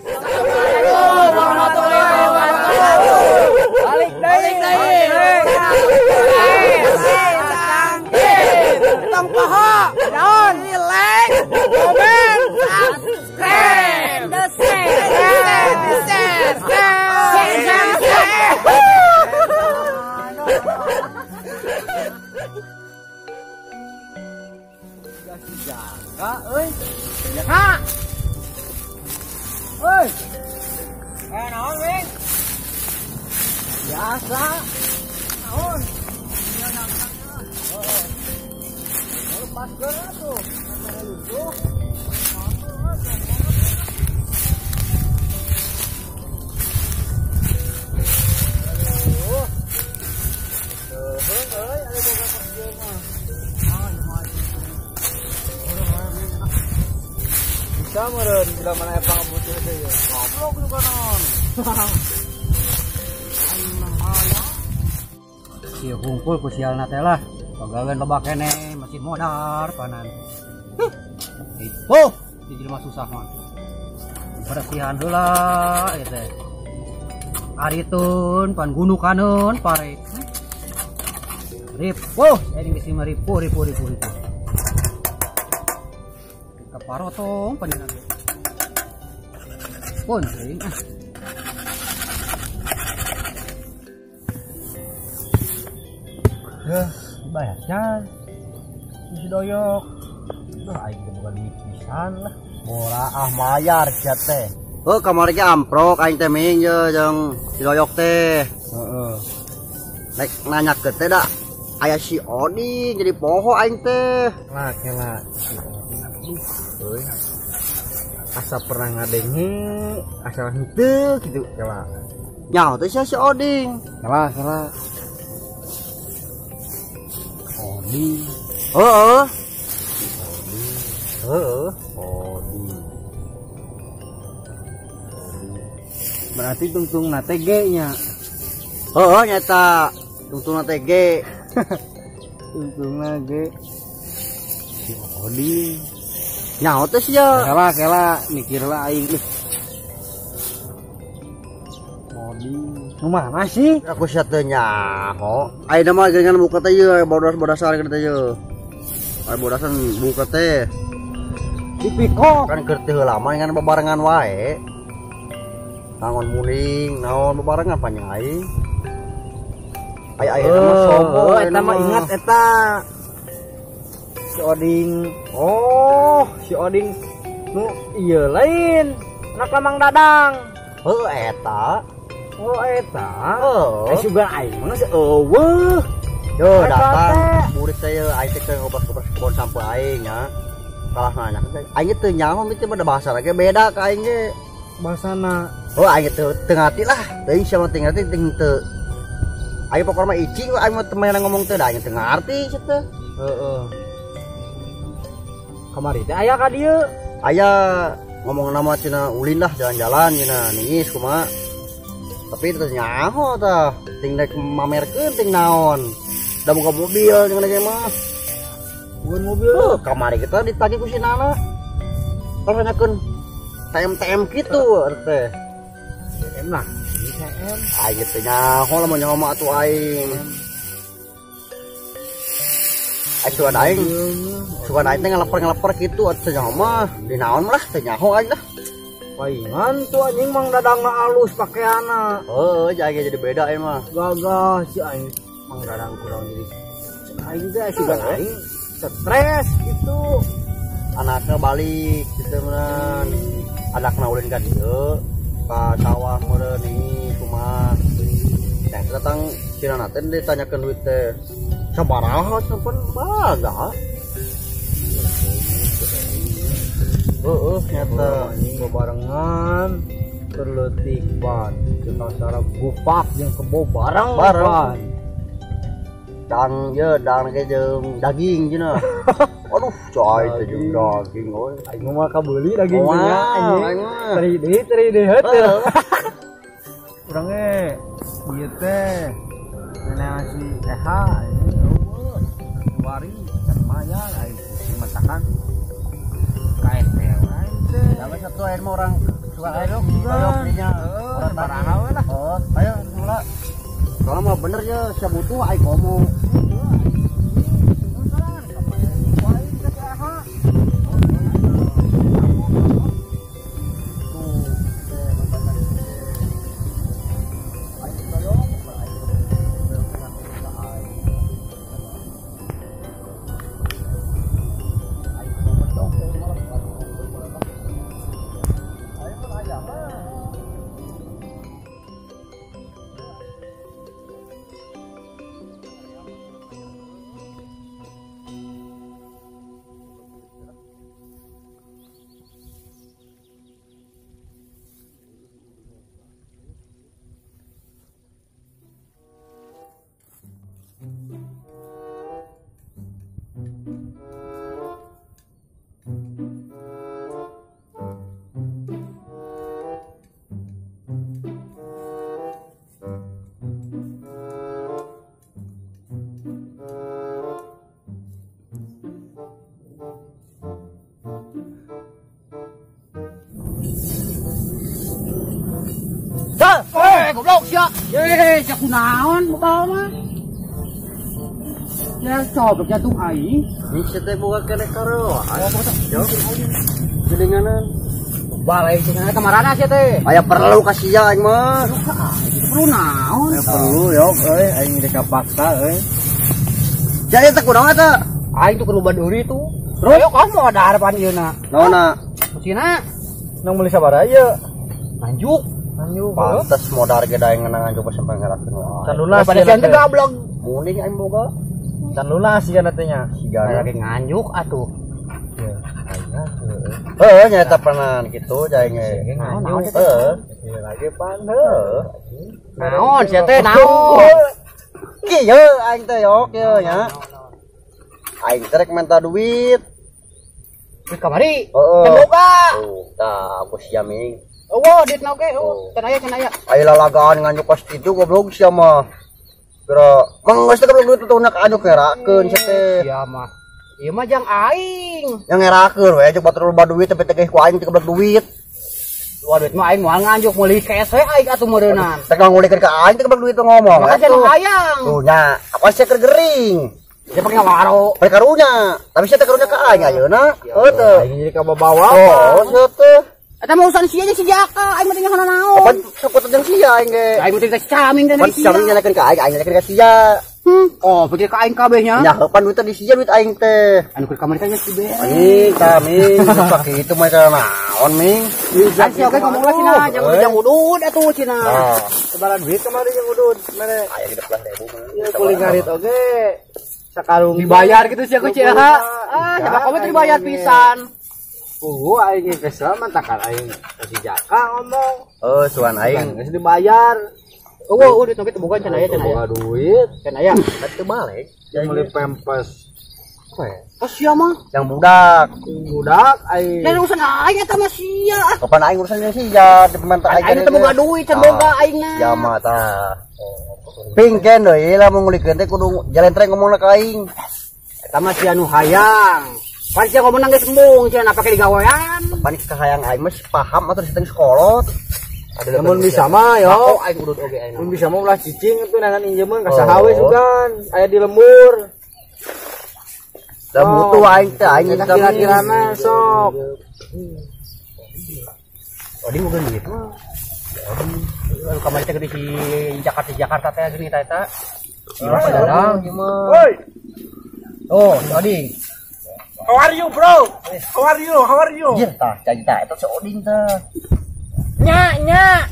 Assalamualaikum warahmatullahi wabarakatuh. Balik deui. Tong poho, daun, like, komen, subscribe, share, share. Jangka euy. Jangka. Euy. Naon weh? Biasa. Naon? Ieu nangkang. Heeh. Lepaskeun atuh. Luntuh. Aduh. Heuh euy, aya boga pas ieu mah. Ah, mah. Bisa meureun bila mana aya pangabutuh teh ieu. Goblok juga non. Ieu hungkul ku sialna teh lah. Pagawean loba keneh masih modar panan. Oh, di jelema susah mah. Bersihan heula ieu teh. Ariteun pan gunukaneun pare. Ripuh, ini geus mah ripuh ripuh ripuh ripuh. Kaparotong panjeunna ge. Pun teuing ah. Heuh, bayar can. Si doyok. Duh aing teh boga duit pisan lah. Bola ah mayar sia teh. Heuh kamari ge amprok aing teh ming ye jeung si doyok teh. Heeh. Rek nanyakeun teh da aya si Oding jadi poho aing teh. Lah kela si Oding. Euy. Asa pernah ngadenge, asa henteu kitu kela. Nyaho teh sia si Oding. Kela kela. Oding. Heeh. Heeh, Oding. Berarti tungtungna teh G nya. Heeh nyata tungtungna teh G. Tungtungna G. Si Oding. Nyaho teh sia. Kela kela mikir lah aing geus. Oding. Nu mana sih? Aku sia teu nyaho. Ayeuna mah geuningan buka teh ieu bodas-bodasan teh ieu. Aya bodasan buka teh. Dipikok kan keur teu heula mah ngan bebarengan wae. Nangon muning, naon bebarengan panjang aing. Aya ayeuna mah sobo, eta mah ingat eta. Si Oding. Oh, si Oding nu ieu lain. Anak Lamang Dadang. Heuh eta. Oh eta. Heuh. Eh sugan aing mah geus eueuh. Yo datang murid teh ieu aing teh ngobras-ngobras kebon sampeu aing nya. Kalah nanya. Aing teu nyaho teh mah bahasa lagi beda ka aing ge. Bahasana. Oh aing teu ngarti lah. Teuing sia mah teu ngarti teuing teu. Aing pokona mah icing aing mah teu ngomong teh da aing teu ngarti sia teh. Heeh. Kamari teh aya ka dieu. Aya ngomong nama cenah ulin lah jalan-jalan cenah ningis kumaha. Tapi teu nyaho tah, ting rek mamerkeun ting naon. Da boga mobil jeung lagi mah. Bukan mobil. Heuh, kamari kita ditagih ku si Nana. Terus nanyakeun TM-TM kitu teh. TM lah. TM. Aing teh nyaho lamun nyaho mah atuh aing. Aing sugan aing. Sugan aing teh ngaleper-ngaleper kitu atuh nyaho mah. Di naon lah teh nyaho aing lah. Paingan tuh anjing Mang Dadang alus pakeana. Heuh, jadi beda aing mah. Gagah si aing Mang Dadang kurang jadi. Aing teh sugan aing stres gitu. Anaknya balik gitu meureun. Anakna ulin ka dieu ka sawah meureun ini kumaha. Nah, datang cenah teh ditanyakeun duit teh. Sabaraha cenah baga. Heeh, nyata anjing bebarengan terleutik ban kita cara gupak jeung kebo bareng bareng. Dang ye dang ge jeung daging cenah. Aduh, coy teh jeung daging euy. Aing mah kabeuli daging teh nya anjing. Teri deui heuh. Urang ge ieu teh nenek si Eha ini eueuh wari can maya aing masakan. KSP aing teh. Sampai satu air mah orang Ayo dinya. Orang baraha we lah. Oh, ayo mula. Kalau mah bener ya, sia butuh aing ngomong. Goblok sia. Ye, sia kunaon bawa mah. Ya coba jatuh aing. Ini teh boga keneh karo. Ayo. Gelinganan. Balai cenah ka marana sia teh. Aya perlu ka sia aing mah. Perlu naon? Aya perlu yo euy, aing rek paksa euy. Jadi teh kunaon eta? Aing tuh kudu baduri tuh. Terus ayo kamu ada harapan ieu na. Naonna? Cina. Nang meuli sabaraha ieu? Nganjuk. Pantes modar ge daeng ngenangan coba sampai ngerakeun wae. Can lunas pada sian teh gablog. Muning aing boga. Can lunas siga teh nya. Siga lagi nganjuk atuh. Ya, heuh nyaeta panan kitu jaeng ge. Nganjuk heuh. Ieu lagi pan heuh. Naon sia teh naon? Kieu aing teh yok ieu nya. Aing teh rek minta duit. Duit kamari? Heeh. Can boga. Tuh, tah aku sia ming. Oh, duit na oge, oh, can aya. Aya lalagaan nganjuk kos kitu goblok sia mah. Geura, mang geus teh goblok duit teh ka anu ngerakeun sia teh. Sia mah. Ieu mah jang aing. Yang ngerakeun we jeung batur loba duit tapi teh ku aing teh goblok duit. Wah, duit mah aing moal nganjuk meuli kese aing atuh meureunnan. Teh ngulikeun ka aing teh goblok duit teh ngomong. Maka jangan hayang. Tuh nya, apa sia keur gering? Dia pakai ngawaro. Pakai karunya. Tapi sia teh karunya ka aing ayeuna. Heuh teh. Aing jadi kabawa. Oh, sia teh. Eta mah urusan sia jeung si Jaka, aing mah teh nyaho naon. Apa sakutan jeung sia aing ge. Aing mah teh caming teh sia. Caming nyalakeun ka aing, aing nyalakeun ka sia. Oh, pikir ka aing kabeh nya. Nya heupan duit teh di sia duit aing teh. Anu keur kamari kan geus dibere. Anjing, caming pake kitu mah naon ming. Kan sia oge ngomong lah cenah, jangan jang udud atuh cenah. Sabaraha duit kamari jeung udud mere? Aya 13.000 mah. Ieu kuling ngarit oge. Sakarung dibayar gitu sia ku cenah. Ah, coba kamu teh dibayar pisan. Oh, aing kesel mantakan aing si Jaka ngomong. Oh, suan aing geus dibayar. Oh, duit oge teu boga can aya can aya. Boga duit, can aya. Teu balik. Yang meuli pempes. Oh, sia mah. Yang budak. Budak aing. Dan urusan aing eta mah sia. Kapan aing urusan jeung sia, di aing. Aing teu boga duit, can boga aingna. Ya mah tah. Pingken deui lamun ngulikeun teh kudu jalentreng ngomongna ka aing. Eta mah sia nu hayang. Pan sia ngomong geus embung cenah pake digawean. Pan kahayang aing mah paham atuh diteng sekolot. Lamun bisa mah yo. Aing udut oge aing. Mun bisa mah ulah cicing atuh nangan injemeun ka saha we sugan. Aya di lembur. Da butuh aing teh aing kira-kira mah sok. Odi boga duit mah. Anu kamari teh di Jakarta Jakarta teh gini teh eta. Si Mas Dadang ieu mah. Woi. Oh, si Oding. How are you, bro? How are you? How are you? Jir tah, cai tah eta si Oding tah. Nya, nya.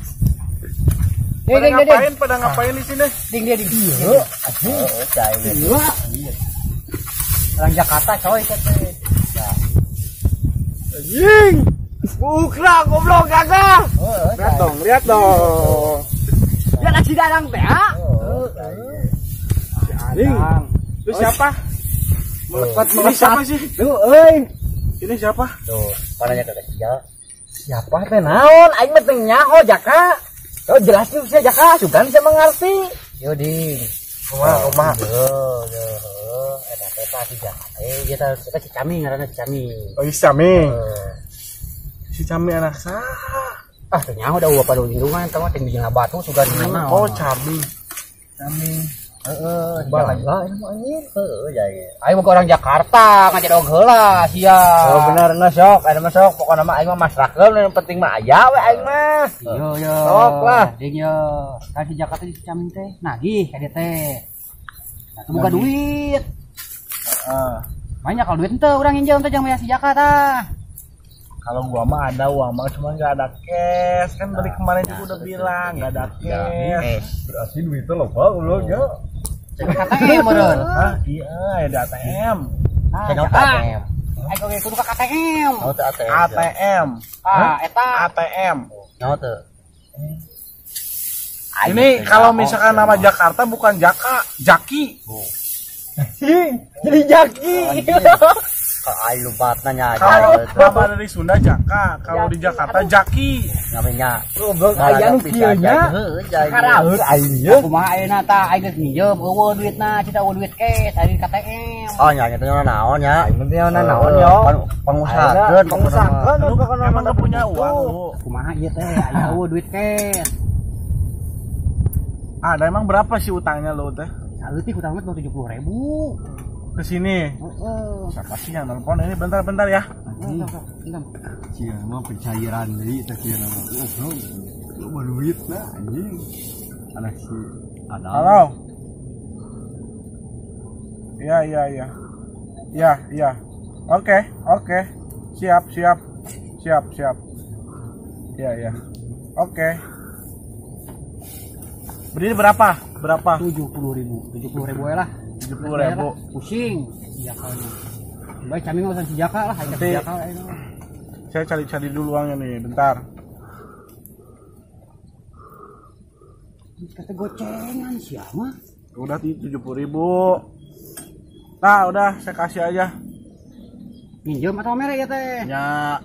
Pada ngapain? Pada ngapain di sini? Ding dia ding. Iya. Aduh, cai. Iya. Orang Jakarta coy teh. Ya. Anjing. Bukra goblok gagah. Lihat dong, lihat dong. Ya si Dadang teh. Si Adang. Lu siapa? Melekat Ini siapa sih? Lu euy. Ini siapa? Tuh, pananya ke sia. Siapa teh naon? Aing mah teu nyaho Jaka. Oh jelasin sia Jaka, sugan bisa mengerti. Yo ding. Kumaha kumaha. Yo yo. Eta teh si Jaka. Kita kita si Cami ngaranna si Cami. Oh, si Cami. Si Cami anak saha? Ah, teu nyaho da eueuh pada lindungan eta mah teh bijil batu sugan mana. Oh, caming. Caming. Heeh, Bala. ini mah anjir. Heeh, jaya. Aing mah orang Jakarta ngajadog heula sia. Oh bener na sok, ada mah sok, pokokna mah aing mah masrahkeun yang penting mah aya we aing mah. Yo yo. Sok lah. Ding yo. Kan si Jakarta di Caming teh nagih ka dieu teh. Nah, teu boga duit. Heeh. Banyak kalau duit henteu urang nginjem teh jang bayar si Jakarta. Kalau gua mah ada uang mah cuma nggak ada cash. Kan dari kemarin juga udah bilang nggak ada cash. Berarti duitnya loba goblok ya. KTM meureun. Hah? Iya, ada ATM. Ah, Kenapa ATM? Aing oge kudu ka KTM. Oh, teu ATM. ATM. Ah, eta ATM. Nyaho teu? Ini kalau misalkan nama Jakarta bukan Jaka, Jaki. Jadi jaki. Aing lupa nanya. Kalau nama dari Sunda Jaka, kalau di Jakarta Jaki. Namanya. Goblok aya nu kieu nya. Karaeur aing ye. Kumaha ayeuna tah aing geus minjem eueuh duitna, cita eueuh duit cash ari KTM. Oh, nya nya teh naon nya. Aing teh naon yo. Pangusahakeun, pangusahakeun pokona emang enggak punya uang lu. Kumaha ieu teh aing eueuh duit cash. Ah, emang berapa sih utangnya lu teh? Saeutik utang mah 70.000. Ke sini. Siapa sih yang nelpon ini? Bentar-bentar ya. Cia mah pencairan deui teh cia mah. Goblok. Loba duit nah anjing. Anak si Adam. Halo. Iya, iya, iya. Iya, iya. Oke, oke. Siap, siap. Siap, siap. Iya, iya. Oke. Beli berapa? Berapa? 70.000. 70.000 lah. 70.000. Pusing si Jakanya. Baik kami nggak usah si Jaka lah, si Jaka lah itu. Saya cari-cari dulu uangnya nih, bentar. Kata gocengan siapa? Udah 70.000. Nah, udah saya kasih aja. Minjem atau merek ya teh? Ya.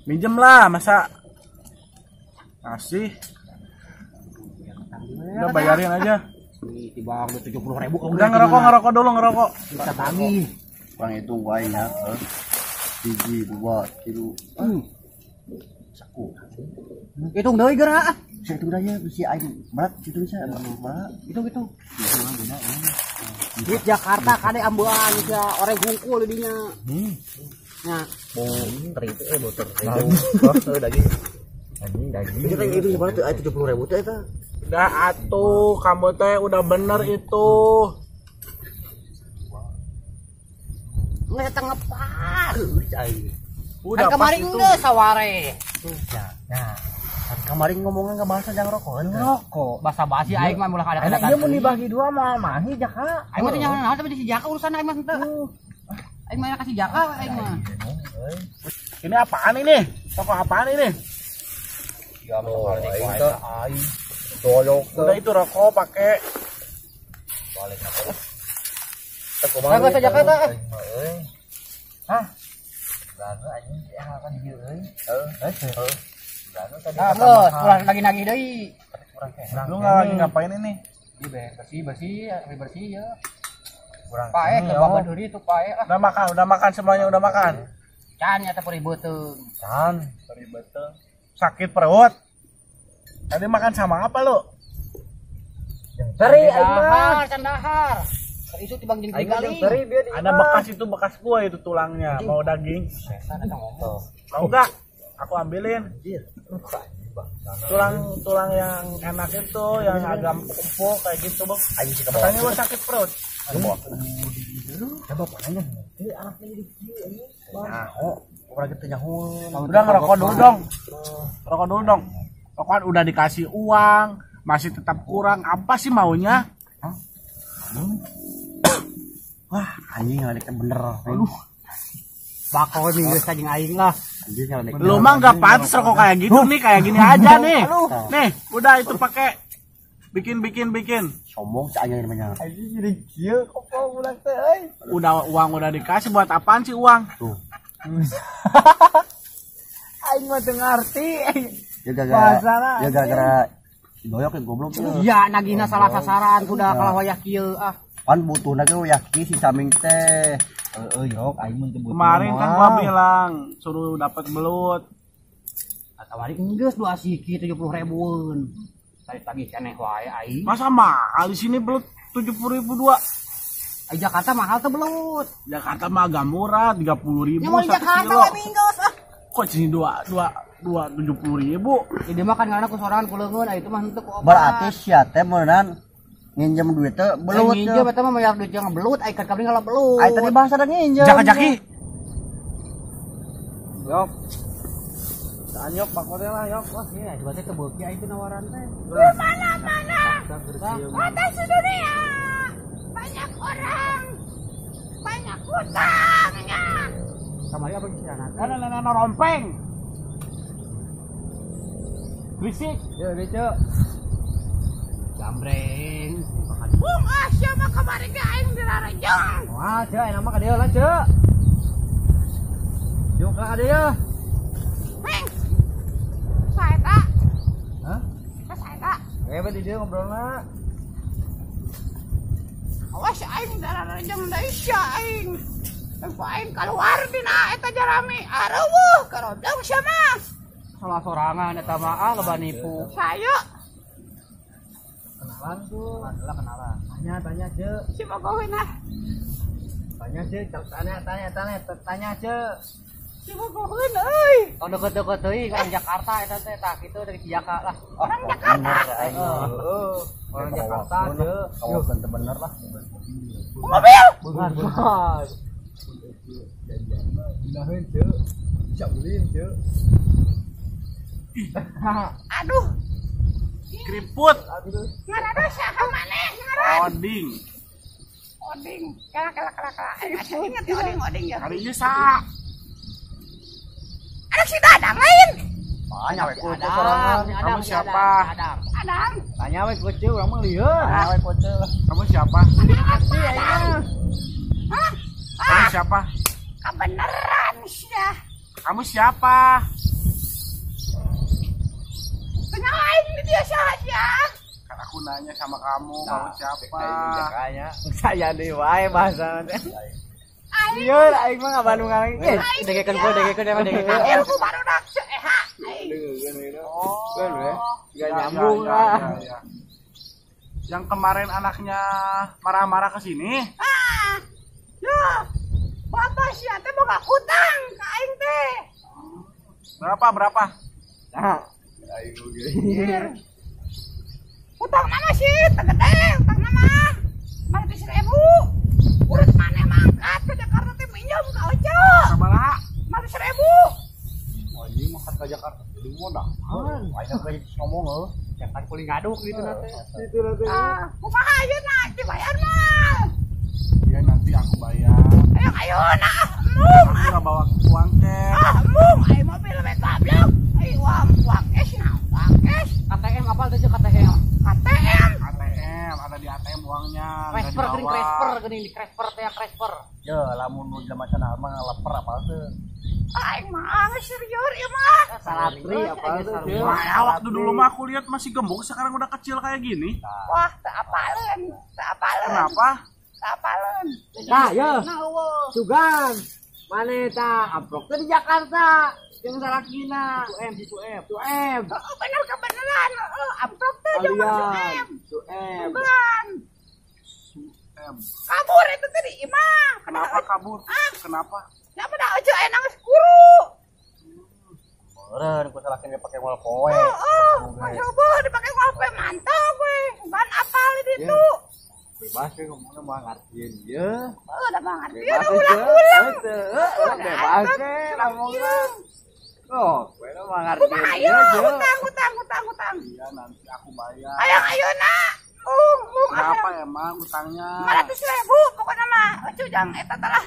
Minjem lah, masa kasih. Udah bayarin aja. Tiba udah 70.000. Udah ngerokok dulu, ngerokok. Kita tagih. Bang itu wae nya. 1, 2, 3. Saku. Hitung deui geura. Hitung deui bisi aing berat hitung sia berat. Hitung hitung. Duit Jakarta kade ambean sia oreng hungkul di dinya. Nya. Boter itu boter. Oh, daging. Anjing daging. Itu itu berapa tuh 70.000 teh eta? Udah atuh, kamu teh udah bener itu. Nggak setengah pas. Udah kan kemarin enggak saware. Ya, nah. Kemarin ngomongnya nggak bahasa jangan rokok. Rokok, bahasa basi aing mah mulah ada. Iya mun dibagi dua mah mahi Jaka. Aing mah teh nyaho naon tapi si Jaka urusan aing mah henteu. Aing mah kasih Jaka aing mah. Ini apaan ini? Toko apaan ini? Ya mau aing. Doyok. Udah itu rokok pakai. Balik apa? Kagak ke Jakarta. Hah? Lalu anjing ya kan ieu euy. Heeh. Nah, bos, pulang lagi nagih deui. Lu nggak lagi ngapain ini? Ini bersih, bersih, bersih ya. Kurang pae ke babat deui itu pae lah. Udah makan semuanya udah makan. Can nyata perih beuteung. Can, perih beuteung. Sakit perut. Tadi makan sama apa lu? Teri aing mah. Can dahar. Itu tibang jeung tinggali. Ada bekas itu bekas gua itu tulangnya, mau daging. Mau enggak? Aku ambilin. Tulang yang enak itu, yang agak empuk kayak gitu, Bang. Katanya lu sakit perut. Coba pananya. Ini anaknya jadi kieu ini. Nyaho, urang kitu nyaho. Udah ngerokok dulu dong. Rokok dulu dong. Pokoknya udah dikasih uang, masih tetap kurang. Apa sih maunya? Hah? Wah, anjing ngeledeknya bener. Aduh. Bakal minggu jeung aing lah. Anjing ngeledeknya. Lu mah enggak pantas rokok kayak gitu nih, kayak gini aja nih. Nih, udah itu pakai bikin. Sombong si anjing namanya. Anjing jadi kieu kok ulah teh euy. Udah uang udah dikasih buat apaan sih uang? Tuh. Aing mah teu ngarti. Ya gara-gara ya gara-gara doyok ya goblok. Iya, nagihna salah sasaran kuda kalah wayah kieu ah. Pan butuhna ge wayah kieu si Saming teh. Heeh, yok aing mun teu butuh. Kemarin kan gua bilang suruh dapat belut. Kamari geus 2 siki 70 ribuan. Tadi tagih keneh wae aing. Masa mahal di sini belut 70.000 dua. Ai Jakarta mahal teh belut. Jakarta mah agak murah 30.000 Ya mau di satu Jakarta kilo. we minggus ah. Kok sini 2 2 2 70.000? Jadi mah kan ngaranna ku sorangan ku leungeun ai itu mah henteu ku obat. Berarti sia teh meunang nginjem duit teh belut. Nginjem eta mah mayar duit jeung belut ai kan kabeh ngalah belut. Ai tadi bahasa da nginjem. Jaka jaki. Yok. Tanyok pakote lah yok. Wah, iya coba teh teu beuki ai teh nawaran teh. Mana-mana. Kota sedunia. Banyak orang. Banyak hutangnya. Kamari apa kisahna? Kan rompeng. Berisik. Yo, Cuk. Gambreng. Bung ah siapa kamari ge aing dirarejong. Wah, Cuk, enak mah ka dieu lah, Cuk. Yuk ka dieu. Meng. Saeta. Hah? Saeta. Eh, di dieu ngobrolna. Awas aing dararejong deui sia aing. Tempo aing keluar dina eta jarami. Areuweuh karodong sia mah. Salah sorangan eta mah ah loba nipu. Sayo Kenalan tuh. Kenalan kenalan. Tanya, tanya, Cuk. si bogoheun ah. Tanya, Cuk. Tanya, tanya, tanya, tanya, Cuk. Si bogoheun euy. Oh deket-deket teuing orang Jakarta eta teh tah kitu dari Ciaka lah. Orang Jakarta. Heeh. Orang Jakarta, Cuk. Kamu kan bener lah. Mobil. Bener. Gunaheun, Cuk. Bisa ulin, Cuk. Aduh, Keriput. ngaranna saha maneh ngaran? Oding. Oding. Kala kala kala kala. Asa inget ya oding oding ya. Kali ini sa. Anak si Dadang lain. Tanya we ku sorangan. Kamu siapa? Adam. Adang. Tanya we ku Cuk, urang mah lieur. Tanya we ku lah. Kamu siapa? Aksi aing. Hah? Kamu siapa? Kebeneran sia. Kamu siapa? Tanya aing di dia saha sia. Kan aku nanya sama kamu, kamu siapa? Jakanya. Saya deui wae bahasa teh. Aing. Lieur aing mah ngabandungan lagi. Degekeun ku degekeun emang degekeun. Ilmu barudak eh ha. Aing. Oh. Kan we. Gak Ya, nyambung ya, lah. ya, ya. Yang kemarin anaknya marah-marah ke sini. Ah. Ya. Bapak sia teh boga hutang ka aing teh. Berapa berapa? Nah, aing oge. Hutang mana sih? Teu gede hutang nama. 500.000. Urut maneh mangkat ke Jakarta teh minjem ka Ojo. Sabaraha? 500.000. Anjing mangkat ka Jakarta jadi modal. Aing ge ngomong heuh. Jangan kuling ngaduk gitu nanti. Itu nanti. Ah, kumaha ayeuna dibayar mah. Ya nanti aku bayar. Ayo ayeuna ah, mung Aku nggak bawa uang cash. ah mung ai mobil we goblok. Ai uang uang cash nah, uang cash. KTM apa tuh KTM? ATM. ATM, ada di ATM uangnya. Nggak Cresper geuning dibawa. cresper geuning di cresper teh cresper. Ya lamun nu jelema cenah mah ngaleper apa teu. Aing mah geus serius ieu mah. Salatri apa tuh, Cuk? Wah, ya, waktu dulu mah aku lihat masih gemuk, sekarang udah kecil kayak gini. Wah, teu apaleun, teu apaleun. Kenapa? Teu apaleun. Nah, yo. Nah, eueuh. Sugan. Maneh tah amplok teh di Jakarta. Jeung salakina. M si M. Su M. Heeh, bener kebeneran. Heeh, amplop teh jeung Alian. Su M. Su M. Sugan. M. Kabur itu tadi imah. Kenapa kabur? Kenapa? Kenapa dah ojo enak geus kuru. Meureun ku salakina dipake moal poe. Heeh, coba dipake ngopi mantap we. Sugan apal di ditu. Bebas we ngomongna mah ngartieun ye. Heeh, da mah ngarti Bebas we, ulang-ulang. Cuk. Heeh, bebas we ngomongna. Oh, we mah ngartieun Kumaha ye, ayo Cuk. hutang hutang hutang hutang. Iya, nanti aku bayar. Ayo ayeuna. Mung mung Berapa emang utangnya? 500.000 pokoknya mah. Ojo jang eta teh lah.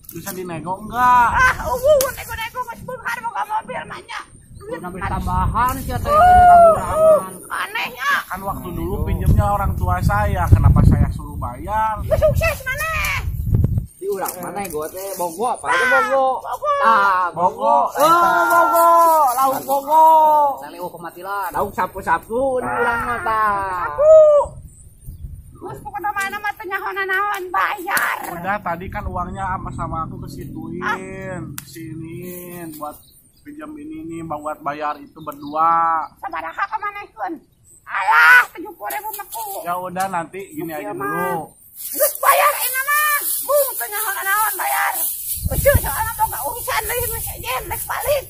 Bisa dinego enggak? Ah, eueuh nego-nego geus beunghar boga mobil mah nya. Duit Nambah tambahan sih teh Uh, anehnya. Kan waktu dulu pinjamnya orang tua saya, kenapa saya suruh bayar? Geus sukses maneh. Di urang mana gua teh Bogo apa itu Bogo? Bogo. Tah, Bogo. Eh, Bogo, lauk Bogo. Lelewo pematilan. Lauk sapu-sapu di urang mah tah. Sapu. Geus pokokna mah mah teu nyaho naon bayar. Udah tadi kan uangnya sama sama aku kesituin, kesiniin buat Pinjam ini nih buat bayar itu berdua. Sabaraha ka manehkeun? Alah, 70.000 mah ku. Ya udah nanti gini aja dulu. Geus bayar ayeuna mah. Bung teu nyaho naon bayar. Ucuh soalna boga urusan deui geus sejen rek balik.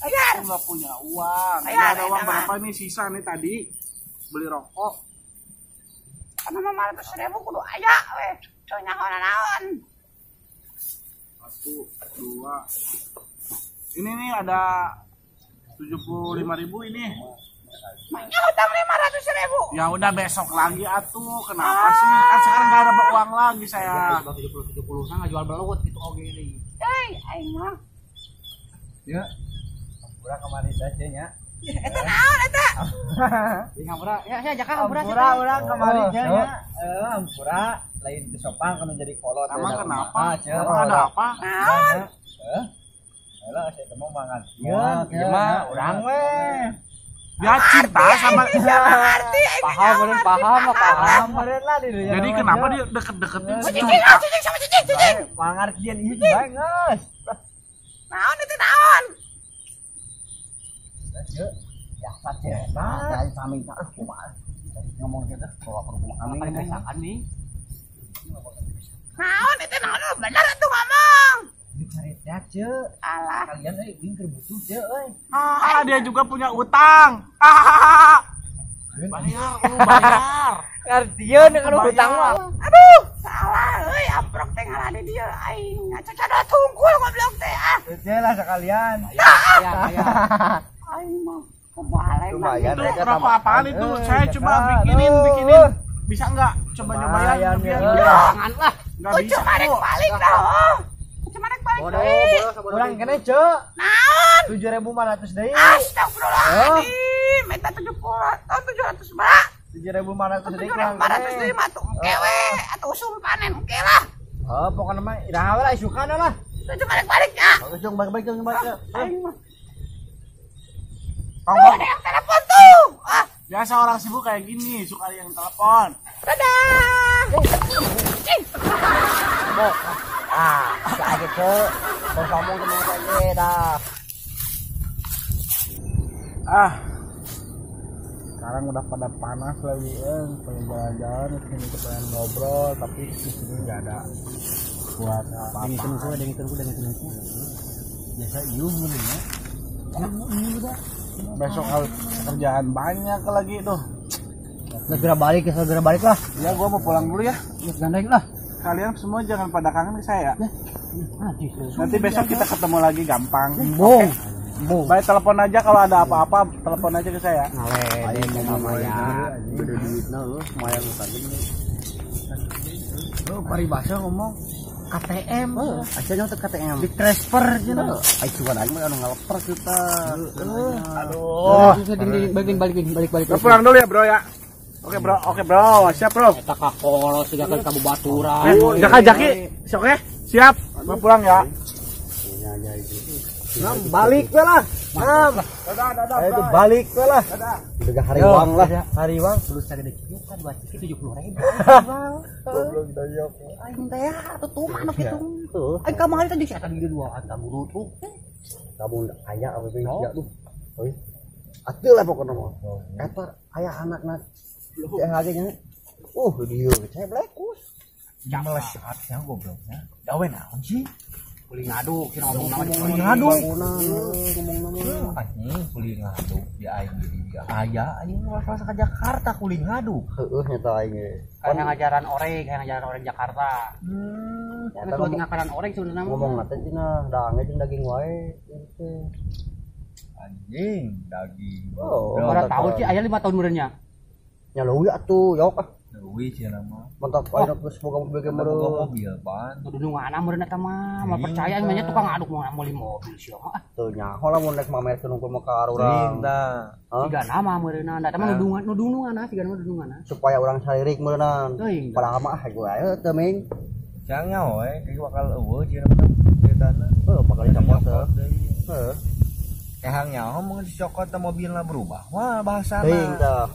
Bayar. Aku nggak punya uang. Ini ada uang berapa nih sisa nih tadi? Beli rokok. Karena mah 500.000 kudu aya we. Teu nyaho naon. 1, 2. Ini nih ada 75.000 ini. Maknya hutang 500.000. Ya udah besok lagi atuh. Kenapa sih? Kan sekarang nggak ada uang lagi saya. 70 nah jual belut gitu oge deui. Euy, aing mah. Ya. Hampura kamari teh nya. Eta naon eta? Di hampura. Ya ya jaka hampura. Hampura urang kamari nya. Heeh, hampura lain teu sopan kana jadi kolot. Emang kenapa? Emang ada apa? Naon? Heeh. Lah saya teh mau mangan. Ieu mah urang we. Dia cinta sama paham paham paham. Jadi kenapa dia deket-deketin si Cicing sama cicing cicing. Pangartian ieu bae geus. Naon itu naon? Ya saja. Nah, sami ah kumaha. Ngomong kitu bawa ke rumah kami. Kami nih. Naon itu naon bener atuh ngomong. Dicari ce. Alah. Kalian euy bing keur butuh ce euy. Ah, dia juga punya utang. Bayar, lu bayar. Ngartieun kana hutang mah. Aduh, salah euy amprok teh ngalah di dieu aing ngacacada tungkul goblok teh ah. Teh lah sekalian. Ya, ya. Aing mah kebalik. Lumayan itu rokok apaan itu? Saya coba bikinin. Bisa enggak? Coba nyobain. Jangan lah. Enggak bisa. Cuma rek balik dah. Cuma rek balik deui. Urang kene, Cuk. Naon? 7.500 deui. Astagfirullahaladzim. Eta 70 700 berapa? 7.500 deui. 7.500 deui mah atuh engke we, atuh usum panen engke lah. Oh, pokokna mah iraha we lah isukan lah. Cuma rek balik nya. Bagus dong, balik-balik dong, balik. Aing mah. Tong, ada yang telepon tuh. Ah, biasa orang sibuk kayak gini, suka ada yang telepon. Dadah. Ah, kaget ke. Tong ngomong ngomong aja dah. Ah. Sekarang udah pada panas lagi, pengen jalan-jalan, pengen pengen ngobrol, tapi di sini nggak ada buat apa-apa. Dengerin ku. Biasa iuh mun nya. Ini udah. Besok harus kerjaan banyak lagi tuh. Segera balik lah. Ya, gua mau pulang dulu ya. Gandeng lah. Kalian semua jangan pada kangen ke saya. Nanti besok kita ketemu lagi gampang. Bong. Okay. Baik, telepon aja kalau ada apa-apa, telepon aja ke saya. Ayo namanya. Beda duitna lu, lumayan tadi. Lu paribasa ngomong KTM, aja nyontek KTM. Di transfer cenah. Ai cuman aing mah anu ngaleper kita. Aduh. Balik. Pulang dulu ya, Bro ya. Oke, Bro. Siap, Bro. Eta ka kolos siga ka babaturan. Jaka Jaki, oke? Siap. Gua pulang ya. Nah, balik we lah. Nah, dadah. Itu balik we lah. Dadah. Udah hariwang lah. Hariwang. Terus sagede kieu kan 2 ciki 70.000. Goblok dayok. Aing teh atuh tuh anu kitu. Aing kamari teh jeung eta di dua ka guru tuh. Kamu aya apa teh ya tuh. Euy. Atuh lah pokokna mah. Eta aya anakna. Yang lagi nya. Dieu ceblekus. Melesat ya gobloknya. Dawe naon sih? Kuli ngadu, kira ngomong naon kuli ngadu. Ngomong naon. Anjing kuli ngadu di aing jadi aya aing rasa ke Jakarta kuli ngadu. Heeh nyata aing ge. Kayak ngajaran orek Jakarta. Nyata ngomong ngajaran orek sebenarnya. Ngomong teh cenah daange jeung daging wae gitu. Anjing daging. Oh, berapa tahun sih aya 5 tahun meureunnya. Nya leuwih atuh, yok ah. Leuwih cenah mah. Mantap ayeuna geus boga mobil ge meureun. Mobil pan. Dudungan meureun eta mah, mah percaya aing mah tukang aduk mau meuli mobil sia mah. Teu nyaho lah mun rek mamerkeun unggul mah ka urang. Siga nama meureunna, da eta mah nudungan siga nama nudungan. Supaya urang saririk meureunna. Padahal mah ah gue aya teu ming. Jangan nyaho we, ieu bakal eueuh cenah mah ceritana. Heuh bakal dicopot teh. Heuh. Ehang nyaho mun dicokot teh mobilna berubah. Wah bahasana. Teuing tah.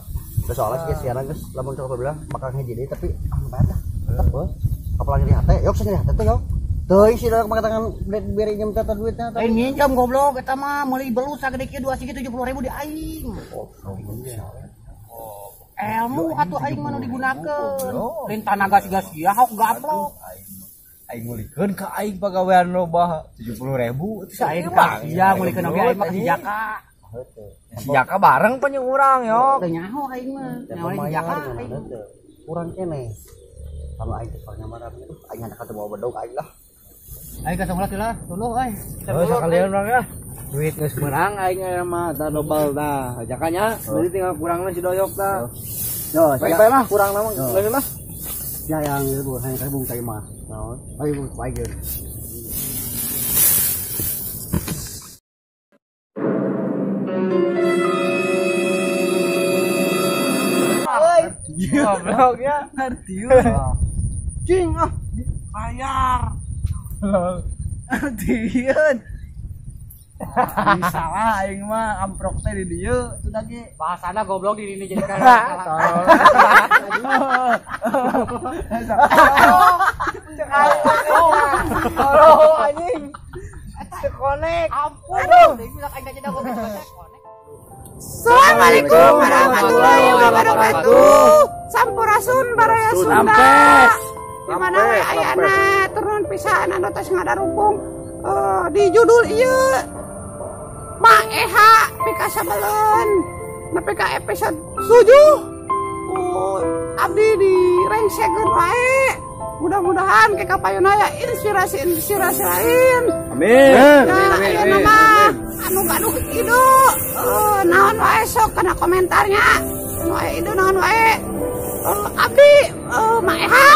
Soalnya sih siaran geus lamun cokot bilang bakal hiji deui tapi ah bae tah. Tetep heuh. Apalagi nyeri hate, yok nyeri hate teh yok. Teuing si Doyok mah tangan bere jam tata duitna tadi. Minjam goblok eta mah meuli belu sagede kieu 2 sigi 70.000 di aing. Ilmu atuh aing mah nu digunakeun. Lain tanaga siga sia hok gaplok. Aing ngulikeun ka aing pagawean loba 70.000 itu aing ka sia ngulikeun oge aing mah ka si Jaka. Si Jaka bareng penyu urang yok. Teu nyaho aing mah. Nyaho si Jaka aing. Urang keneh. Kalau aing teh soalnya marah aing anak teu bawa bedog aing lah. Aing ka samulat lah, tuluh euy. Oh, sakalian urang ya. Duit geus meunang aing mah tah dobel tah. Jakanya jadi tinggal kurangna si Doyok tah. Yo, baik lah kurangna mah leuwih lah. Ya yang ieu hayang ka bung ka imah. Naon? Ayo bung bae geus. Goblok ya. Cing ah. Bayar. Tieun. Salah aing mah amprok teh di dieu sudah ge. Bahasana goblok di dieu jadi kan. Cek aing. Tolong anjing. Cekonek. Ampun. Bilang aing jadi goblok cekonek. Assalamualaikum warahmatullahi wabarakatuh. Sampurasun baraya Sunda. Di mana we ayana turun pisan anu tos ngadarungkung di judul ieu Ma Eha pikasebeleun nepi ka episode 7 ku abdi direngsekeun wae. Mudah-mudahan ke kapayuna aya inspirasi-inspirasi lain. Amin. Ya, ayeuna mah anu gaduh ide naon wae sok kana komentarnya. Anu aya ide naon wae. Abdi Ma Eha.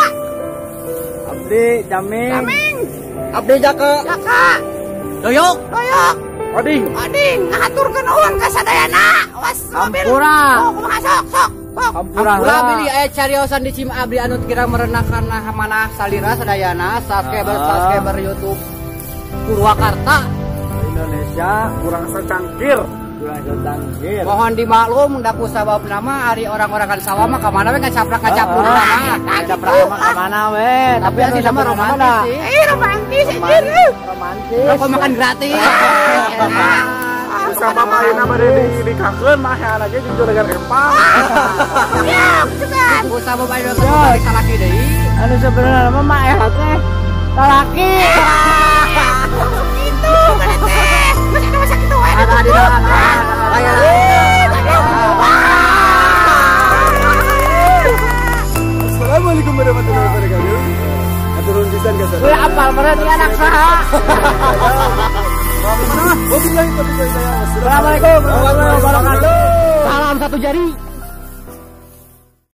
Abdi Jaming. Jaming. Abdi Jaka. Jaka. Doyok. Doyok. Oding. Oding ngahaturkeun nuhun ka sadayana. Was mobil. Hampura. Oh, kumaha sok sok. Hampura. Hampura bilih aya cariosan di Cim Abdi anu kira merenahkan manah salira sadayana subscriber YouTube Purwakarta Indonesia kurang secangkir. Kurang secangkir. Mohon dimaklum da ku sabab nama ari orang-orang kan sawah mah ka mana we ngacaprak-ngacapruk mah. Ngacaprak mah ka mana we. Tapi asli nama romantis sih. Romantis anjir. Romantis. Rokok makan gratis. Bisa mama ayeuna bade dikakeun mah hayang ge jeung juragan empang. Ya, cuman. Ku sabab ayeuna balik salaki deui. Anu sebenarnya mah Ma Eha teh salaki. Gitu kan teh. Masih ada masa kitu wae. Assalamualaikum warahmatullahi wabarakatuh. Aturun pisan ka sadaya. Ulah apal meureun ieu anak saha. Wabillahi taufiq wal hidayah. Assalamualaikum warahmatullahi wabarakatuh. Salam satu jari.